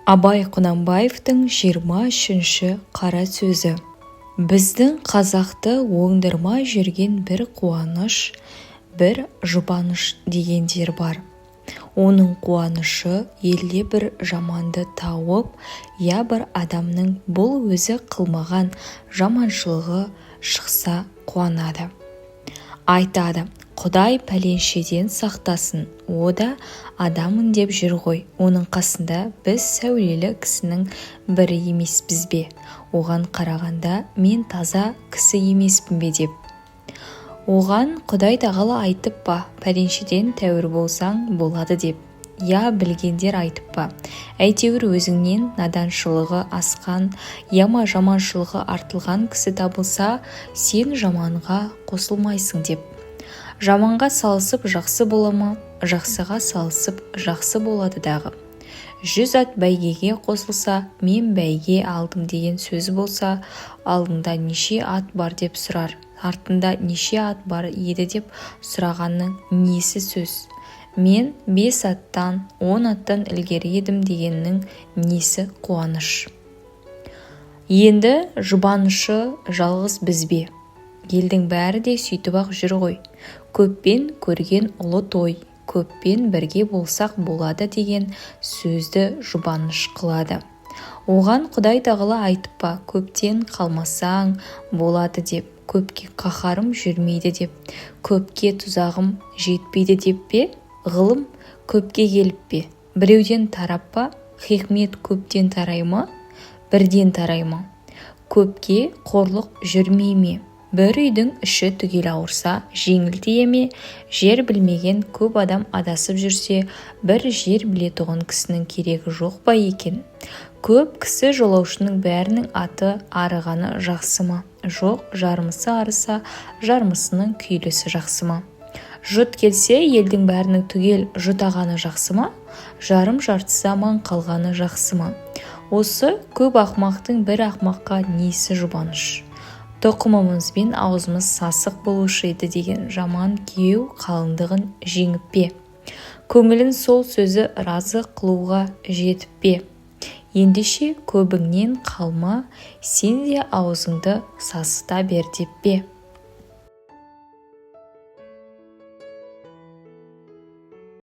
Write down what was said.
Абай Құнанбаевтың 23-ші қара сөзі. Біздің қазақты оңдырмай жүрген бір қуаныш, бір жұбаныш дегендер бар. Оның қуанышы елде бір жаманды тауып, я бір адамның бұл өзі қылмаған жаманшылығы шықса қуанады. Айтады: «Құдай пәленшеден сақтасын, о да адаммын деп жүр ғой, оның қасында біз сәулелі кісінің бірі емеспіз бе? Оған қарағанда мен таза кісі емеспін бе?» – деп. Оған Құдай тағала айтып па, пәленшеден тәуір болсаң болады деп, я білгендер айтып па, әйтеуір өзіңнен наданшылығы асқан, яма жаманшылығы артылған кісі табылса, сен жаманға қосылмайсың деп. Жаманға салысып жақсы бола ма? Жақсыға салысып жақсы болады дағы. 100 ат бәйгеге қосылса, мен бәйге алдым деген сөз болса, алдында неше ат бар деп сұрар, артында неше ат бар еді деп сұрағанның несі сөз? Мен 5 аттан, 10 аттан ілгері едім дегеннің несі қуаныш? Енді жұбанышы жалғыз біз бе? Елдің бәрі де сөйтіп-ақ жүр ғой. Көппен көрген ұлы той, көппен бірге болсақ болады деген сөзді жұбаныш қылады. Оған Құдай тағала айтып па, көптен қалмасаң болады деп, көпке қаһарым жүрмейді деп, көпке тұзағым жетпейді деп пе? Ғылым көпке келіп пе? Біреуден тарап па? Хикмет көптен тарай ма? Бірден тарай ма? Көпке қорлық жүрмей ме? Бір үйдің іші түгел ауырса, жеңіл тие ме? Жер білмеген көп адам адасып жүрсе, бір жер білетұғын кісінің керегі жоқ па екен? Көп кісі жолаушының бәрінің аты арығаны жақсы ма? Жоқ, жармысы арыса, жармысының күйлісі жақсы ма? Жұт келсе, елдің бәрінің түгел жұтағаны жақсы ма? Жарым жартысы аман қалғаны жақсы ма? Осы көп ақмақтың бір ақмаққа несі жұбаныш? Тұқымымызбен аузымыз сасық болушы еді деген жаман күйеу қалыңдығын жеңіп пе? Көңілін сол сөзі разы қылуға жетіп пе? Ендеше көбіңнен қалма, сен де аузыңды сасыта бер деп пе?